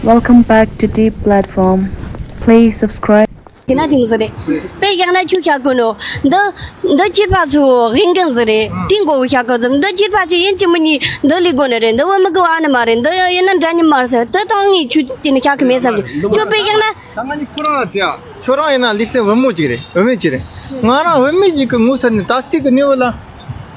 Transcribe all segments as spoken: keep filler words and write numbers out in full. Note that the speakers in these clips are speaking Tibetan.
Welcome back to Deep Platform. Please subscribe. དེ་ན་དེ་མོ་ཟིག་རེད། དཔེ་བཞག་ན་ཁྱོད་བཤད་གོ་ནོ། འདི་འདི་སྐྱེས་པ་ཚོ་དབེན་མཁན་ཟིག་རེད། དེ་མགོ་བོ་བཤད་གོ་ཙམ། འདི་སྐྱེས་པ་ཚོ་ཡིན་གཅིག་མིན་གཉིས་འདི་ལས་དགོ་ནི་རེད། འདི་བུད་མེད་གི་བ་ནི་མ་རེད། འདི་ཡིན་ན་འདྲ་མཉམ་མ་རེད་ཟེར། དེ་དང་ངས་ཁྱོད་དེ་ནི་བཤད་གི་མེད་བསམ་གི། ཁྱོད་དཔེ་བཞག་ན། ད་ང་ནི་ཁོ་རང་དེ་ཁྱོད་རང་ཡིན་ན་ལེགས་ལྡན་བུ་མོ་ཅིག་རེད། བུད་མེད་ཅིག་རེད། ང་རང་བུད་མེད་ཅིག་གི་ངོ་ཚ་ནི་ད་ལྟའི་གི་གནས་བུ་ལ།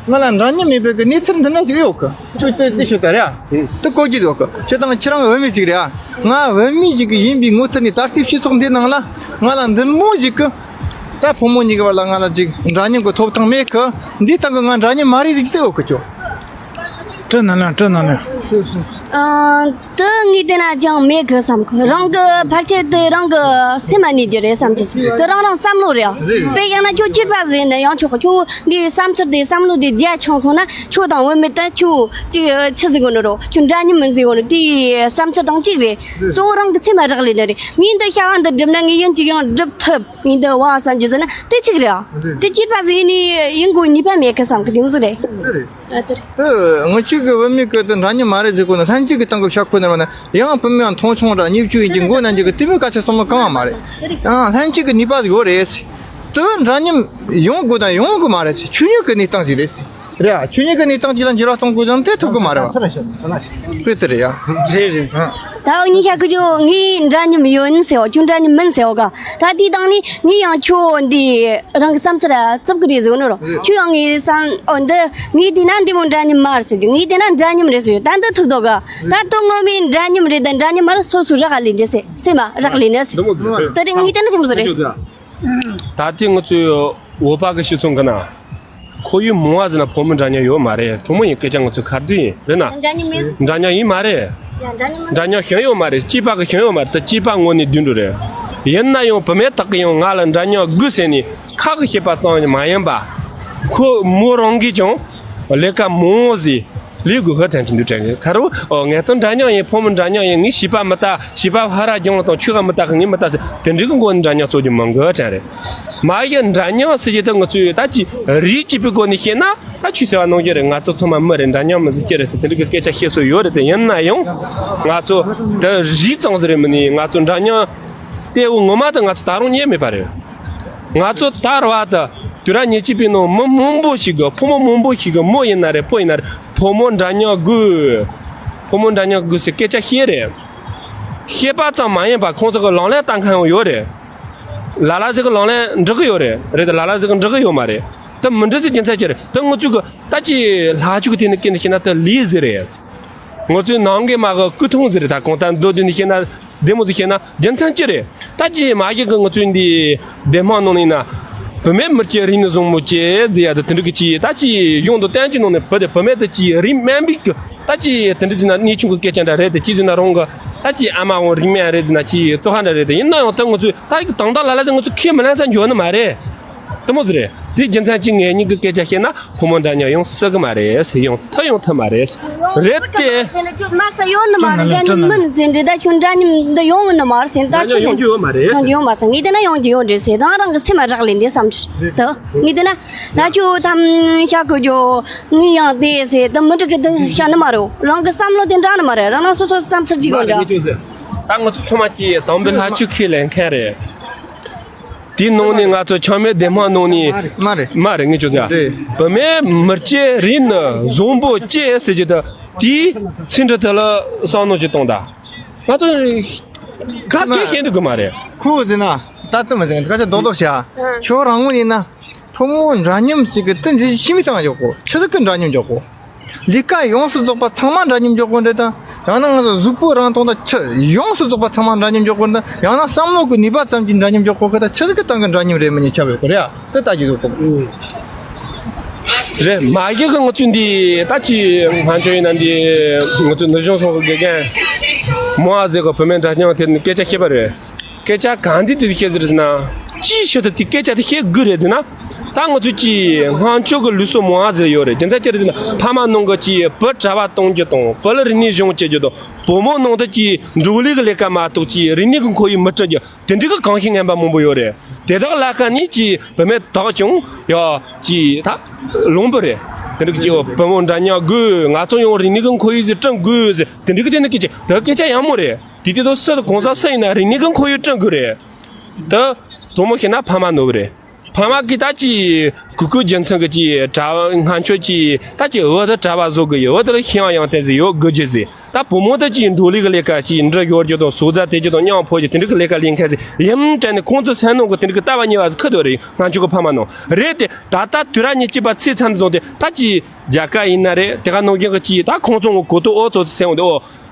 ང་ལ་འདྲ་མཉམ་མེད་པའི་གི་གནས་ཚུལ་འདི་འདྲ་ཞིག་ཡོད་གི། ཁྱོད་ལྟོས་ལྟོས་ཤོད་ད་རེད་ཨ། དེ་གོ་རྒྱུ་ཡོད་གི། ཁྱོད་དང་ཁྱེད་རང་བུད་མེད་ཅིག་རེད་ཨ། ང་བུད་མེད་ཅིག་གི་ཡིན་པའི་ངོ་ཚ་ནས་ད་ལྟའི་སྤྱི་ཚོགས་འདི་ནང་ལ་ང་ལ་འདི་མོ་ཞིག་གི། ད་ཕོ་མོ་གཉིས་ཀྱི་བར་ལ་ང་ལ་ཅིག་འདྲ་མཉམ་གི་ཐོབ་ཐང་མེད་གི། འདི་ལྟ་གི་ང་འདྲ་མཉམ་མ་རེད་ཟེར་གྱི་ཡོད་གི་ཁྱོད། སྤྲི་ནང་ལ་སྤྲི་ནང་ལ། ཨ། དེ་ངས་བལྟས་ན་ཅང་མེད་གི་བསམ་གི། རང་གི་ཕལ་ཆེར་དེ་རང་གི་སེམས་ལ་གནས་རྒྱུ་རེད་བསམ་གི། དེ་རང་རང་བསམ་བློ་རེད། དཔེ་ཡང་ན་ཁྱོད་སྐྱེས་པ་ཟིག་ཡིན་ན་ཡང་ཆོག་གི། ཁྱོད་འདི་བསམ་ཚུལ་དེ་བསམ་བློ་དེ་རྒྱ་ཆུང་སོང་ན་ཁྱོད་དང་བུད་མེད་དེ་ཁྱོད་ཅིག་ཆི་ཟིག་གོ་ནི་རོ། ཁྱོད་འདྲ་མཉམ་མིན་ཟིག་གོ་ནི། དེའི་བསམ་ཚུལ་དང་གཅིག་རེད། གཙོ་བོ་རང་གི་སེམས་ལ་རག་ལས་ནི་རེད། ངས་འདི་བྱ་བ་འདི་སྒྲུབ་ན་ངས་ཡིན་གཅིག་ཡང་སྒྲུབ་ཐུབ། ངས་འདི་བ་བསམ་རྒྱུ་ཟིན་ན་དེ་གཅིག་རེད་ཨ། དེ་སྐྱེས་པ་ཟིག་ཡིན་ནི་ཡིན་དགོས་ནུས་པ་མེད་གི་བསམ་གི། དེ་མོ་ཟིག་རེད། ཨ་དེ་རེད། དེ་ང་ཆོས་གི་བུད་མེད་གི་དེ་འདྲ་མཉམ་མ་རེད་ཟེར་གོ་ནི། ལྷན་སྐྱེས་གི་སྟེང་གི་ཤ་ཁོ་ནར་བ་ན་ཡང་བུད་མེད་མཐོང་ཆུང་ར་བརྙས་བཅོས་ཡིན་གྱི་མགོ་ནན་གྱི་གི་དེ་མོ་སྐད་ཆ་གསུང་མི་གང་བ་མ་རེད། ཡང་ལྷན་སྐྱེས་གི་ནུས་པ་ཟིག་ཡོད་རེད། དེ་འདྲ་མཉམ་ཡོང་དགོས་དང་ཡོང་གི་མ་རེད། ཆོས་ཉིད་གི་གནས་སྟངས་ཟིག་རེད། རེད་ཨ། ཆོས་ཉིད་ཀྱི་གནས་སྟངས་གཅིག་ལ་འགྱུར་བ་གཏོང་དགོས་ཙང་དེ་ཐུབ་ཀྱི་མ་རེད་བ། དཔེ་དེ་རེད་ཡ། རེད་རེད། ད་འུ་གཉིས་ཤ་ཁུ་ཆོ་ངས་འདྲ་མཉམ་ཡོད་ཟེར་བ། ཁྱོད་འདྲ་མཉམ་མིན་ཟེར་བ་ག་ད་དེའི་སྟེང་ནས་ངས་ཡང་ཁྱོད་འདི་རང་གི་བསམ་ཚུལ་ར་བཙུགས་ཀྱི་རེད་ཟེར་ནོ་ར། ཁྱོད་ཡང་ངའི་བསམ་ཨོ་འདི་ངས་བལྟས་ན་འདི་མོ་འདྲ་མཉམ་མ་རེད་ཟེར་རྒྱུ། ངས་བལྟས་ན་འདྲ་མཉམ་རེད་ཟེར་རྒྱུ། ད་འདི་ཐུབ་དོ་ག་ད་དོ་ངོ་མའི་འདྲ་མཉམ་རེད་ད་འདྲ་མཉམ་མ་རེད་སོ་སོ་རག་ལས་འདྲ་ཟེར་སེམས་མ་རག་ལས་ནས་ཟེར། འདི་མོ་ཟེར་ད་དེ་ངས་བལྟས་ན་དེ་མོ་ཟེར་རེད། ད་ལྟའི་ང་ཚོའི་བོད་པ་གི་སྤྱི་ཚོགས་འགའ་ན། ཁོར་ཡུག་མང་བ་ཟེར་ན་ཕོ་མོ་འདྲ་མཉམ་ཡོད་མ་རེད། ཕོ་མོ་ཡིན་སྐད་ཆ་ང་ཚོ་ཁ་བསྡུར་ཡིན་རེད་ན། འདྲ་མཉམ་མེད། འདྲ་མཉམ་ཡིན་མ་རེད། ཡ་འདྲ་མཉམ་མ་འདྲ་མཉམ་བྱུང་ཡོད་མ་རེད། སྐྱེས་པ་གི་བྱུང་ཡོད་མ་རེད། ད་སྐྱེས་པ་ངོ་ནས་བསྡུས་འགྲོ་རེད། ཡིན་ན་ཡང་བུད་མེད་དག་གིས་ཡང་ང་ལ་འདྲ་མཉམ་དགོས་ཟེར་ནས་ཁ་གི་བཤད་པ་ཙམ་མ་ཡིན་པ། ཁོ་མོ་རང་གིས་ཀྱང་ལས་ཀ་མང་བོ་ཟིག་ལས་དགོས་ཧ་དྲན་གྱི་འདུག་དྲན་གི་ཁ་རུ། ཨོ་ངེད་ཚོ་འདྲ་མཉམ་ཡིན། ཕོ་མོ་འདྲ་མཉམ་ཡིན། ངས་བྱིས་པ་མི་ལྟ། བྱིས་པ་ཕ་ར་རྒྱང་ལ་དང་ཆོས་ཁ་མི་ལྟ་གི་ངས་མི་ལྟ་ཟེར་དེ་འདྲའི་གི་མགོ་ནས་འདྲ་མཉམ་རྩོད་རྒྱུ་མང་གི་དྲན་རེད། མ་གཞི་འདྲ་མཉམ་ཟེར་རྒྱུ་དེ་ང་ཚོས་ད་ཅི་རིགས་གཅིག་པའི་སྒོ་ནས་བཤད་ན་ད་ཆོས་ཟེར་བ་ནང་བཞིན་རེད། ང་ཚོ་ཚང་མ་མི་རེད། འདྲ་མཉམ་མི་ཟེར་ཅི་རེད་ཟེར་དེ་འདྲའི་གི་སྐད་ཆ་བཤད་སྲོལ་ཡོད་རེད། དེ་ཡིན་ན་ཡང་ང་ཚོ་དེ་རིགས་ཙམ་ཟེར་རེད། མི་ནི་ང་ཚོ་འདྲ་མཉམ་དེ་འུ་ངོ་མ་དེ་ང་ཚོ་ད་རུང་རྙེད་མེད་པ་རེད། ང་ཚོ་ད་ར་བ་ད་དུས་རབས་ཉེར་གཅིག་པའི་ནང་མི་མང་པོ་ཞིག་གི་ཕོ་མོ་མང་པོ་ཞིག་གི་མོ་ཡིན་ན་རེད། ཕོ་ཡིན་ན་རེད། ཕོ་མོ་འདྲ་མཉམ་དགོས། ཕོ་མོ་འདྲ་མཉམ་དགོས་ཟེར་སྐད་ཆ་བཤད་རེད། བཤད་པ་ཙམ་མ་ཡིན་པ་ཁོང་ཚོ་གི་ལག་ལེན་བསྟར་མཁན་ཡང་ཡོད་རེད། ལ་ལ་ཟིག་གི་ལག་ལེན་འགྲིག་གི་ཡོད་རེད། རེད་དེ་ལ་ལ་ཟིག་གི་འགྲིག་གི་ཡོད་མ་རེད། དེ་མི་འགྲིག་ཟེར་རྒྱུ་མཚན་ཅི་རེད། དེ་ང་ཚོ་གི་ད་ཅི་ལྷ་ཆོས་གི་དེ་ནི་སྐད་ནི་བཤད་ན་དེ་ལས་ཟིག་རེད། ང་ཚོའི་ནང་གི་མ་གི་སྐུ་ཐུང་ཟེར་རེད། ད་གང་ལྟར་མདོར་བསྡུས་ནས་བཤད་ན་བདེ་མོ་ཟིག་བཤད་ན་རྒྱུ་མཚན་ཅི་རེད། ད་ཅི་མ་གཞི་གི་ང་ཚོའི་འདི་སྡེ་དམངས་ནང་ནས་ན་བུད་མེད་མི་སྐྱེ་རིགས་ནི་བཟང་མོ་སྐྱེ་ཟེར་ཡ་དེ་དེ་འདྲ་གི་ཅི་ད་ཅི་གཞུང་དང་བསྟན་བཅོས་ནང་ནས་བུ་དེ་བུད་མེད་དེ་ཅི་རིགས་དམན་པའི་གི་ད་ཅི་དེ་འདྲ་ཟེར་ན་གནས་ཆུང་གི་སྐད་ཆ་འདྲ་རེད། དེ་ཅི་ཟེར་ན་རང་གི་ད་ཅི་ཨ་མ་འོང་རིགས་དམན་རེད་ཟེར་ན་ཅི་བཙོག་ཧ་འདྲ་རེད། དེ་ཡིན་ན་ཡང་ད་ང་ཚོས་ད་གང་ལྟར་ལ་ལ་ཟེར་ང་ཚོ་ཁས་མི་ལེན་ས་འཇོག་ནི་མ་རེད། དེ་མོ་ཟིག་རེད། དེ་རྒྱུ་མཚན་ཅི་ངེད་གཉིས་ཀྱི་སྐད་ཆ་བཤད་ན། ཕོ་མོ་འདྲ་མཉམ་ཡོང་སྲིད་གི་མ་རེད། ཡོང་ཐུབ་ཡོང་ཐུབ་མ་རེད། རེད་དེ། མ་ཚ་ཡོང་ནི་མ་རེད། འདྲ་མཉམ་མིན་ཟེར་འདྲ་ད་ཁྱོད་འདྲ་མཉམ་འདི་ཡོང་ནི་མ་རེད་ཟེར། ད་ཡོང་ཆི་ཟེར་ཡོང་རྒྱུ་ཡོད་མ་རེད། ཡོང་རྒྱུ་ཡོད་མ་ཟེར། ངས་བལྟས་ན་ཡོང་རྒྱུ་ཡོད་རེད་ཟེར། རང་རང་གི་སེམས་མ་རག་ལས་འདྲ་བསམ་གི་འདུག་ངས་བལྟས་ན་ད་ཁྱོད་དམ་བཞག་གི་རྒྱུ་ངས་ཡང་བལྟས་ཟེར། ད་མི་འགྲིག་གི་འདི་བཤད་ནི་མ་རེད། རང་གི་བསམ་བློ་དེ་འདྲ་ནི་མ་རེད། རང་རང་སོ་སོ་བསམ་ཚུལ་གཅིག་གོ་འདྲ། ད་ང་ཚོ་ཚང་མ་གཅིག་དམ་པའི་ལྷ་ཆོས་ཁས་ལེན་མཁན་རེད། དེའི་ནང་ནས་ང་ཚོ་ཆགས་མེད་སྡེ་དམངས་ནང་ནས་མ་རེད། མ་རེད། ངས་ཁྱོད་ཚོ་རེད། བུད་མེད་མི་སྐྱེ་རིགས་ནི་བཟང་པོ་སྐྱེ་ཟེར་གྱི་འདུག་དེའི་ཚིག་འབྲུ་དེ་ལ་བསམ་མནོ་ཅིག་གཏོང་དང་། ང་ཚོ་ག་གེ་ཤེས་འདུག་གི་མ་རེད། ཁུ་ཟེར་ན་ད་ལྟ་མི་ཟེར་ཁ་ཆ་རྡོག་རྡོག་བྱ། ཁྱོད་རང་ངོས་ཡིན་ན་ཕོ་མོ་འདྲ་མཉམ་ཞིག་གི་དེ་འཛིན་ཤི་མི་བཏང་ཡོད་གོ། ཆི་ཟིག་གི་འདྲ་མཉམ་འཇོག་གོ། ལས་ཀ་ཡོངས་སུ་རྫོགས་པ་ཚང་མ་འདྲ་མཉམ་འཇོག་དགོས་འདྲ་དང་། ཡང་ན་ང་ཚོ་གཟུགས་པོ་རང་མཐོང་དང་ཆུ་ཡོངས་སུ་རྫོགས་པ་ཚང་མ་འདྲ་མཉམ་འཇོག་དགོས་འདྲ། ཡང་ན་བསམ་བློ་གི་ནུས་པ་ཙམ་གྱིས་འདྲ་མཉམ་འཇོག་དགོས་གི། ད་ཆི་ཟིག་གི་སྟེང་གི་འདྲ་མཉམ་རེད་མི་ཉན་ཁྱབ་ཡོད་གི་རེད་ཨ། དེ་ལྟ་རྒྱུ་ཡོད་གི་རེད། མ་གཞི་གི་ང་ཚོས་འདི་ད་ཅི་ང་ཚོ་ཡིན་ན་འདི་ང་ཚོ་ནུབ་བྱང་སོགས་ཀྱི་དགེ་རྒན་མོ་ཨ་ཟེར་གི་བུད་མེད་འདྲ་མཉམ་དེ་ནི་སྐད་ཆ་བཤད་པ་རེད། སྐད་ཆ་གང་འདི་འདི་བཤད་ཟེར་ཟེར་ན་ཅིའི་ཕྱིར་དུ་དེ་སྐད་ཆ་དེ་བཤད་དགོས་རེད་ཟེར་ན། ད་ང་ཚོས་ཀྱི་སྔོན་ཆད་ཀྱི་ལུགས་སྲོལ་མང་ང་ཟིག་ཡོད་རེད། རྒྱུ་མཚན་ཅི་རེད་ཟེར་ན། ཕ་མ་ནང་གི་ཀྱི་བུ་གྲྭ་པ་གཏོང་རྒྱུ་དང་བུ་ལ་རིག་གནས་སྦྱོང་བྱེད་རྒྱུ་དང་བུ་མོ་ནང་དུ་ཀྱི་འབྲོག་ལས་ཀྱི་ལས་ཀ་མ་གཏོགས་ཀྱི་རིག་གནས་ཀྱི་ཁོར་ཡུག་མི་སྐྲུན་རྒྱུ་དེ་འདྲའི་གི་གོམས་གཤིས་ངན་པ་མང་པོ་ཡོད་རེད། དེ་དག་ལ་ཁ་ནས་ཀྱི་བུད་མེད་དག་ཀྱང་ཡ་ཀྱི་ད་ལུང་པ་རེད། དེ་འདྲའི་ཀྱི་བུ་མོ་འདྲ་མཉམ་དགོས། ང་ཚོ་ཡང་རིག་གནས་ཀྱི་ཁོར་ཡུག་ཟིག་བསྐྲུན་དགོས་ཟེར། དེ་འདྲའི་གི་དེ་ནི་སྐད་ཆ་དེ་སྐད་ཆ་ཡག་མོ་རེད། དེ་དུས་དུ་སུ་གང་ཟག་སུ་ཡིན་ན་རིག་གནས་ཀྱི་ཁོར་ཡུག་བསྐྲུན་དགོས་རེད། དེ་དྲང་མོ་བཤད་ན་ཕ་མ་ནོར་བ་རེད། ཕ་མ་གིས་ད་ཅི་གུ་གུ་རྒྱུ་མཚན་གྱི་ཅི་གྲྭ་པ་སྔ་ཆོས་ཀྱི་ད་ཅི་འོ་ད་གྲྭ་པ་བཟོ་གི་ཡོད། འོ་ད་ལ་ཤེས་ཡང་ཡང་བསྟན་ཟིག་ཡོད་དགོས་རྒྱུ་ཟིག་ད་བུ་མོ་ད་ཅི་འབྲོག་ལས་ཀྱི་ལས་ཀ་ཅི་འབྲི་ཡོད་རྒྱུ་དང་སོ་ཟ་དེ་རྒྱུ་དང་མཉམ་ཕོ་རྒྱུ་དེ་འདྲ་གི་ལས་ཀ་ལས་མཁན་ཟིག་ཡིན་དྲན་ནས་ཁོང་ཚོ་སེམས་ནང་གི་དེ་འདྲ་གི་ལྟ་བ་ཉེས་པ་ཟིག་ཁུར་དོ་རེད། སྔ་ཆོས་ཀྱི་ཕ་མ་ནང་རེད་དེ། ད་ལྟ་དུས་རབས་ཉེར་གཅིག་པ་ཚེས་ཚར་འདི་བཟུང་སྟེ་ད་ཅི་རྒྱལ་ཁབ་ཡིན་ན་རེད། དེ་ག་ནང་བཞིན་གི་ཅི་ད་ཁོང་ཚོ་ངོ་གོ་ཐོས་ཨོ་ཚོ་སེམས་འོང་དེ་ཨོ།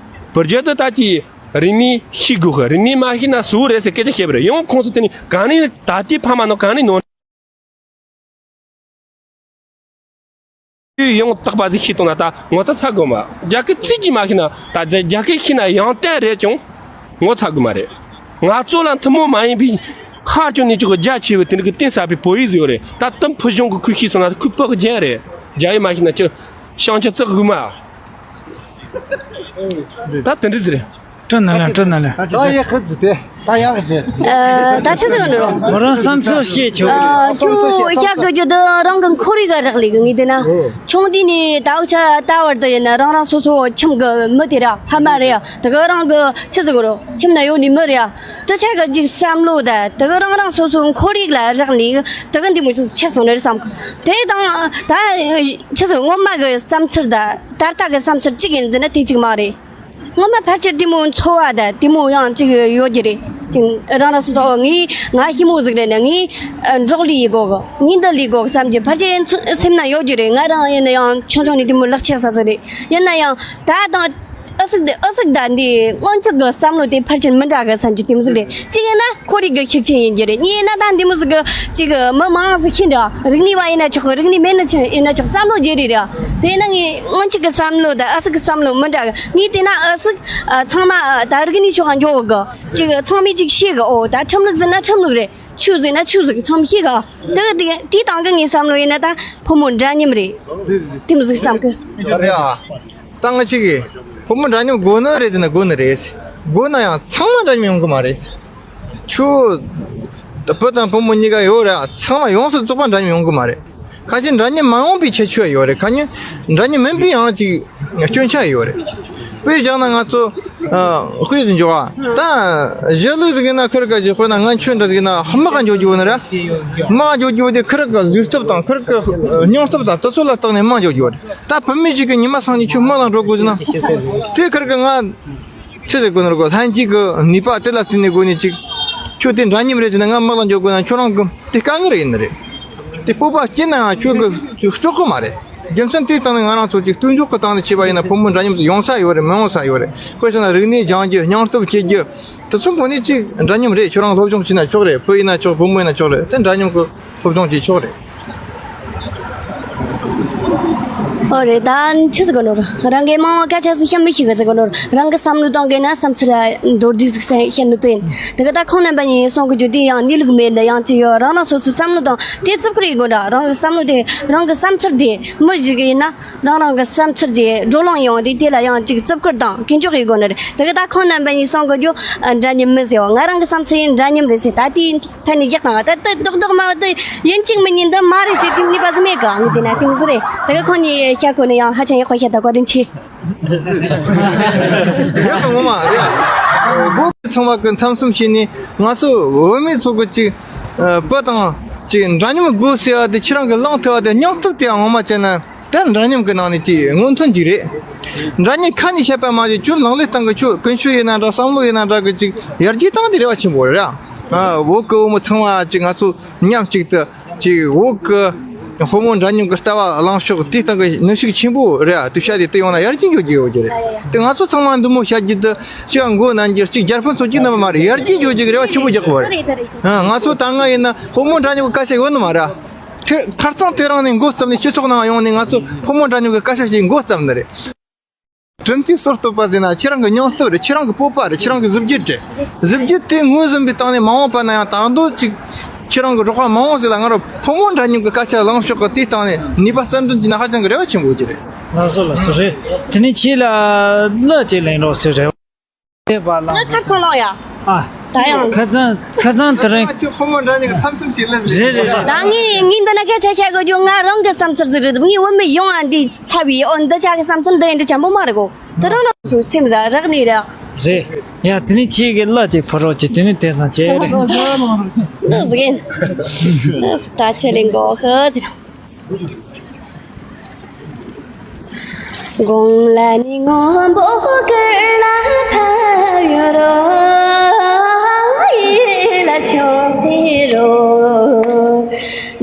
བུ་རྒྱུད་དུ་ད་ཅི་རིག་གནས་ཤེས་དགོས་ཤིང་རིག་གནས་མ་ཤེས་ན་སུ་རེད་ཟེར་སྐད་ཆ་བཤད་པ་རེད། ཡང་ཁོང་ཚོ་དེ་ནི་གང་ནས་ད་ལྟའི་ཕ་མ་ནང་གང་ནས་ནོར་ཡང་དག་པ་ཟིག་ཤེས་བཏང་ན་ད་ངོ་ཚ་ཚ་དགོས་མ། རྒྱ་སྐད་ཚིག་གཅིག་མ་ཤེས་ན་ད་རྒྱ་སྐད་ཤེས་ན་ཡང་བསྟན་རེད་ཀྱང་ངོ་ཚ་དགོས་མ་རེད། ང་ཚོ་ལ་ཐུན་མོང་མ་ཡིན་པའི་ཧ་ཅང་ནས་ཅིག་རྒྱ་ཆེ་བའི་དེ་འདྲ་གི་བསྟན་ས་པའི་བོད་ཡིག་ཟིག་ཡོད་རེད། ད་དེ་ཕུ་གཞུང་གི་ཁོས་ཤེས་སོང་ན་ཁོས་བོད་གི་རྒྱན་རེད། རྒྱ་ཡིག་མ་ཤེས་ན་ཅི་ཤང་ཆ་ཙག་དགོས་མ། ད་དེ་འདྲ་ཟིག་རེད། སྤྲིན་ནང་ལ་སྤྲིན་ནང་ལ། ད་ཡག་གི་ཟིག་དེ། ད་ཡག་གི་ཟིག་ཨ། ད་ཆི་ཟིག་འདྲ་རོ། ང་རང་བསམ་ཚུལ་བཤད་ཆོག་ཨ། ཁྱོད་ཡག་གི་རྒྱུ་དེ་རང་གི་ཁོར་ཡུག་ག་རག་ལས་གི་ངས་བལྟས་ན། ཆུང་དུས་ནས་ད་འུ་ཅག་ད་བར་དུ་ཡིན་ན་རང་རང་སོ་སོ་ཁྱིམ་གི་མི་དེ་ར་ཕ་མ་རེད་ཡ། དེ་ག་རང་གི་ཆི་ཟིག་རོ། ཁྱིམ་ན་ཡོད་ནི་མི་རེད་ཡ། དེ་ཆ་གི་ཅིག་བསམ་བློ་ད་དེ་ག་རང་རང་སོ་སོ་ཁོར་ཡུག་ལ་རག་ལས་དེ་ག་འདི་མོ་ཆི་ཆགས་སོང་ནི་རེད་བསམ་གི། དེ་དང་ད་ཆི་ཟིག་སྔོན་མ་གི་བསམ་ཚུལ་ད་ད་ལྟ་གི་བསམ་ཚུལ་གཅིག་ཡིན་ཟེར་ན་དེ་གཅིག་མ་རེད། སྔོན་མ་ཕལ་ཆེར་དེ་མོ་འཚོ་བ་དང་དེ་མོ་ཡང་ཅིག་ཡོད་ཀྱི་རེད། ཅིག་རང་རང་སོ་སོ་ངའི་ང་ཞི་མོ་ཟིག་རེད་ནས་ངའི་འབྲོག་ལས་ཡི་གོ་གི་ངའི་འདི་ལས་གོ་གི་བསམ་གྱི་ཕལ་ཆེར་ཚུ་སེམས་ན་ཡོད་ཀྱི་རེད། ང་རང་ཡིན་ན་ཡང་ཆུང་ཆུང་ནས་དེ་མོ་ལག་ཆགས་ས་ཟིག་རེད། ཡིན་ན་ཡང་ད་དང་ཨ་སིག་དེ་ཨ་སིག་ད་འདི་སྔོན་ཆད་གི་བསམ་བློ་དེ་ཕལ་ཆེར་མི་འདྲ་གི་བསམ་གྱི་དེ་མོ་ཟིག་རེད། གཅིག་ཡིན་ན་ཁོར་ཡུག་གི་ཤུགས་རྐྱེན་ཡིན་གྱི་རེད། གཉིས་ཡིན་ན་ད་འདི་མོ་ཟིག་གི་ཅིག་མི་མང་ཟིག་ཤི་འདྲ་རིག་གནས་པ་ཡིན་ན་ཆོག་གི་རིག་གནས་མེད་ན་ཆོག་ཡིན་ན་ཆོག་བསམ་བློ་བརྗེ་རེད་ར། དེ་ན་ངས་སྔོན་ཆད་ཀྱི་བསམ་བློ་དང་ཨ་སིག་གི་བསམ་བློ་མི་འདྲ་གི། ངས་བལྟས་ན་ཨ་སིག་ཨ་ཚང་མ་ཨ་ད་རིག་གནས་ཕྱོགས་ལ་འགྱོ་གི་ཅིག་ཚང་མས་ཅིག་ཤེས་གི། ཨོ་ད་ཁྲིམས་ལུགས་ཟེར་ན་ཁྲིམས་ལུགས་རེད། ཆོས་ཟེར་ན་ཆོས་ཟེར་གི་ཚང་མས་ཤེས་གི། དེ་གི་དེ་དེ་སྟེང་གི་ངའི་བསམ་བློ་ཡིན་ན་ད་ཕོ་མོ་འདྲ་མཉམ་རེད། དེ་མོ་ཟིག་བསམ་གི། རེད་ཨ། ད་ང་ཅིག་གིས་ཕོ་མོ་འདྲ་མཉམ་དགོས་ནི་རེད་ཟེར་ན་དགོས་ནི་རེད། དགོས་ན་ཡང་ཚང་མ་འདྲ་མཉམ་ཡོང་གི་མ་རེད། ཁྱོད་ད་བུ་དང་བུ་མོ་གཉིས་ཀ་ཡོད་རེད། ཚང་མ་ཡོངས་སུ་རྫོགས་པ་འདྲ་མཉམ་ཡོང་གི་མ་རེད། ཁ་ཅིག་འདྲ་མཉམ་མ་ཡོང་པའི་ཁྱད་ཆོས་ཡོད་རེད། ཁ་ཉིན་འདྲ་མཉམ་མིན་པའི་ཡང་ཅིག་སྐྱོན་ཆ་ཡོད་རེད། དཔེ་བཞག་ན་ང་ཚོ་ཨ་དཔེ་ཟིག་འཇོག་ཨ། ད་གཞིས་ལུས་ཟིག་ཡིན་ན་ཁིར་ག་ཅིག་དཔེར་ན་ང་ཁྱོད་འདྲ་ཟིག་ཡིན་ན་དམག་འཇོག་རྒྱུ་ནི་རེད། དམག་འཇོག་རྒྱུ་དེ་ཁིར་གི་ལུས་སྟོབས་དང་ཁིར་གི་སྙིང་སྟོབས་དང་དེ་ཚོ་ལ་བརྟེན་ནས་དམག་འཇོག་རྒྱུ་རེད། ད་བུད་མེད་ཅིག་གིས་ཉི་མ་སང་ཉིན་ཁྱོད་དམག་ལ་འགྲོ་དགོས་ཟེར་ན། དེ་ཁིར་གི་ང་ཆི་ཟེར་དགོས་ནོ་གོ། ལྷན་སྐྱེས་ཀྱི་ནུས་པ་དེ་ལ་བརྟེན་ནས་དགོས་ནས་ཅིག་ཁྱོད་དེ་འདྲ་མཉམ་རེད་ཟེར་ན་ང་དམག་ལ་འཇོག་དགོས་ན་ཁྱོད་རང་གི་དེ་དཀའ་ངལ་ཡིན་ནི་རེད། དེ་སྤོབས་པ་སྐྱེས་ན་ཡང་ཁྱོད་ཀྱི་ཅིག་ལྕོགས་གི་མ་རེད། རྒྱུ་མཚན་དེའི་སྟེང་ནས་ང་རང་ཚོ་ཅིག་བསྟུན་ཕྱོགས་ཀྱི་སྟེང་ནས་བྱས་པ་ཡིན་ན་ཕོ་མོ་འདྲ་མཉམ་དུ་ཡོང་ས་ཡོད་རེད། མི་ཡོང་ས་ཡོད་རེད། དཔེ་བཞག་ན་རིག་གནས་སྦྱང་རྒྱུ་སྙིང་སྟོབས་སྐྱེ་རྒྱུ་དེ་ཚོ་འགོ་ནས་ཅིག་འདྲ་མཉམ་རེད། ཁྱོད་རང་སློབ་སྦྱོང་བྱས་ན་ཆོག་རེད། བུ་ཡིན་ན་ཆོག་བུ་མོ་ཡིན་ན་ཆོག་རེད། དེ་འདྲ་མཉམ་གྱི་སློབ་སྦྱོང་བྱས་ཆོག་རེད། ཨོ་རེད། ད་ཆི་ཟིག་གོ་ནོར་རང་གི་མང་བ་སྐད་ཆ་ཟིག་བཤད་མི་ཤེས་གི་ཟིག་གོ་ནོར་རང་གི་བསམ་བློ་གཏོང་གི་ན་བསམ་ཚུལ་མདོར་བསྡུས་ཟིག་བཤད་ནི་དོན་དེ་གི་ད་ཁོང་རྣམ་པ་གཉིས་གསུང་གི་རྒྱུ་དེ་ཡང་གནས་ལུགས་མེད་འདི་ཡང་ཅི་ཡོད། རང་རང་སོ་སོའི་བསམ་བློ་དང་དེ་རྩུབ་ཁུར་ཡིན་དགོས་འདྲ། རང་གི་བསམ་བློ་དེ་རང་གི་བསམ་ཚུལ་དེ་མི་ཞིག་ཡིན་ན་རང་རང་གི་བསམ་ཚུལ་དེ་བགྲོ་གླེང་ཡོང་དེ་དེ་ལ་ཡང་ཅིག་རྩུབ་ཁུར་དང་ཀུན་སྤྱོད་ཡིན་དགོས་ནི་རེད། དེ་གི་ད་ཁོང་རྣམ་པ་གཉིས་གསུང་གི་རྒྱུ་འདྲ་མཉམ་མིན་ཟེར་བ། ང་རང་གི་བསམ་ཚུལ་ཡིན་འདྲ་མཉམ་རེད་ཟེར། ད་དེའི་ཐད་ནས་རྒྱག་དང་བ་ད་ད་རྡོག་རྡོག་མ་བ་ད་ཡིན་གཅིག་མིན་གཉིས་འདི་མ་རེད་ཟེར་དེ་གཉིས་པ་ཟིག་མེད་གི། ངས་བལྟས་ན་དེ་མོ་ཟིག་རེད། དེ་གི་ཁོང་གཉིས་བཤད་གོ་ནི་ཡང་ཧ་ཅང་ཡག་པོ་བཤད་ད། བཀའ་དྲིན་ཆེ། ཡག་གི་ངོ་མ་རེད། བོད་པ་ཚང་མ་གི་མཚམས་མཚམས་བྱས་ནས་ང་ཚོ་བུད་མེད་ཚོ་གི་ཅིག་བུ་དང་ཅིག་འདྲ་མཉམ་དགོས་ཟེར་བ་དེ་ཁྱེད་རང་གི་བླང་ཐུབ་པ་དེ་སྙིང་སྟོབས་དེ་ངོ་མ་བྱས་ན་དེ་འདྲ་མཉམ་གི་ནང་ནས་ཅིག་སྔོན་ཐོན་ཅིག་རེད། འདྲ་མཉམ་ཁ་ནས་བཤད་པ་མ་གཞི་ཁྱོད་ལག་ལེན་སྟེང་གི་ཁྱོད་ཀུན་སྤྱོད་ཡིན་ན་འདྲ་བསམ་བློ་ཡིན་ན་འདྲ་གི་ཅིག་ཡར་རྒྱས་བཏང་དེ་རེ་བ་ཆེན་པོ་རེད། ཨ་བོད་གི་བུ་མོ་ཚང་མ་ཅིག་ང་ཚོ་མཉམ་གཅིག་ཏུ། ཅིག་བོད་ཀྱི་ཕོ་མོ་འདྲ་མཉམ་གྱི་ལྟ་བ་ལངས་ཕྱོགས་དེའི་སྟེང་གི་ནུས་ཤུགས་ཆེན་པོ་རེད་ཨ། དེ་བཤད་དེ་དེ་ཡོང་ན་ཡར་རྒྱས་འགྱོ་རྒྱུ་ཡོད་རྒྱུ་རེད། དེ་ང་ཚོ་ཚང་མ་འདི་མོ་བཤད་རྒྱུ་དེ་གཅིག་མགོ་ན་རྒྱུ་གཅིག་རྒྱལ་ཕམ་ཚོ་གཅིག་རྣམ་པ་མ་རེད། ཡར་རྒྱས་འགྱོ་རྒྱུ་གི་རེ་བ་ཆེན་པོ་རྒྱག་གི་ཡོད་རེད། ང་ཚོ་ད་སྔ་ཡིན་ན་ཕོ་མོ་འདྲ་མཉམ་གྱི་སྐད་ཆ་ཡོད་ནི་མ་རེད། དེ་ཁ་རྩང་དེ་རིང་ནས་འགོ་བརྩམས་ནས་སྤྱི་ཚོགས་ནང་ཡོང་ནས་ང་ཚོ་ཕོ་མོ་འདྲ་མཉམ་གྱི་སྐད་ཆ་ཞིག་འགོ་བརྩམས་ནི་རེད། དྲིན་གྱིས་སོར་གཏོད་པ་ཟེར་ན་ཁྱེད་རང་གི་སྙིང་སྟོབས་རེད། ཁྱེད་རང་གི་སྤོབས་པ་རེད། ཁྱེད་རང་གི་གཟི་བརྗིད་རེད། གཟི་བརྗིད་དེ་ངོས་ཟིན་པའི་སྟེང་ནས་མ་འོངས་པ་ན་ཡང་ད་དུང་ཅིག་ ཁྱེད་རང་གི་རོགས་པ་མང་བོ་ཟིག་ལ་ང་རང་ཕོ་མོ་འདྲ་མཉམ་གྱི་སྐད་ཆ་ལངས་ཕྱོགས་ཀྱི་དེའི་སྟེང་ནས་ནུས་པ་གསར་འདོན་བྱས་ན་ཧ་ཅང་གི་རེ་བ་ཆེན་པོ་ཅིག་རེད། ལགས་སོ་ལགས་སོ། རེད། དེ་ནས་ཁྱེད་ལ་གླུ་ཅིག་ལེན་རོགས་ཟེར་རེ་བ་ཡོད་པ་ལ། ང་ཁ་སང་ལོག་ཡ། ཨ། ད་ཡང་། ཁ་སང་ཁ་སང་དེ་རིང་། ཁྱོད་ཕོ་མོ་འདྲ་མཉམ་གྱི་འཚམས་འཚམས་ཤིག་ལབ་རེད་རེད་རེད། ད་ངས་ངས་འདི་ན་སྐད་ཆ་བཤད་དགོས་རྒྱུ་ང་རང་གི་བསམ་ཚུལ་ཟིག་རེད། ངས་བུད་མེད་ཡོང་ཨ་འདི་ཚ་བའི་ཨོ་འདི་ཆ་གི་བསམ་ཚུལ་འདི་ཡིན་འདི་ཆ་པོ་མ་རེད་གོ། དེ་རང་ན་སུ་སེམས་ཟ་རག་ནི་ར། རེད། ཡ་དེ་ནས་ཁྱེད་ཀྱི་གླུ་ཅིག་ཕུལ་རོགས་གྱིས། དེ་ནས་དེང་སང་ཁྱེད་རེད། གླུ་ཟིག་ཡིན། གླུ་ཟིག་ད་ཁྱེད་ལས་མགོ་ཧི་ཟིག་ར། དགུང་ལ་ནི་སྔོན་པོ་ཀུར་ལ་ཕབ་ཡོད་རོ། ཡིད་ལ་ཆོས་ཟེར་རོ།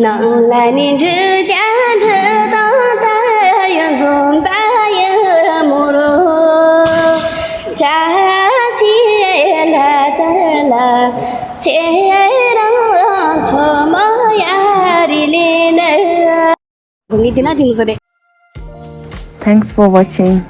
ནང་ལ་ནི་འབྲུ་བརྒྱ་འབྲུ་དང་དར་ཡང་འཛོམས་པ་ཡི་མོ་རོ། བཀྲ་ཤིས་ལ་དར་ལ་ཚེ་རིང་མཚོ་མོ་ཡ་རི་ལི་ནི། ངས་འདི་ན་དེ་མོ་ཟེར་རེད། Thanks for watching.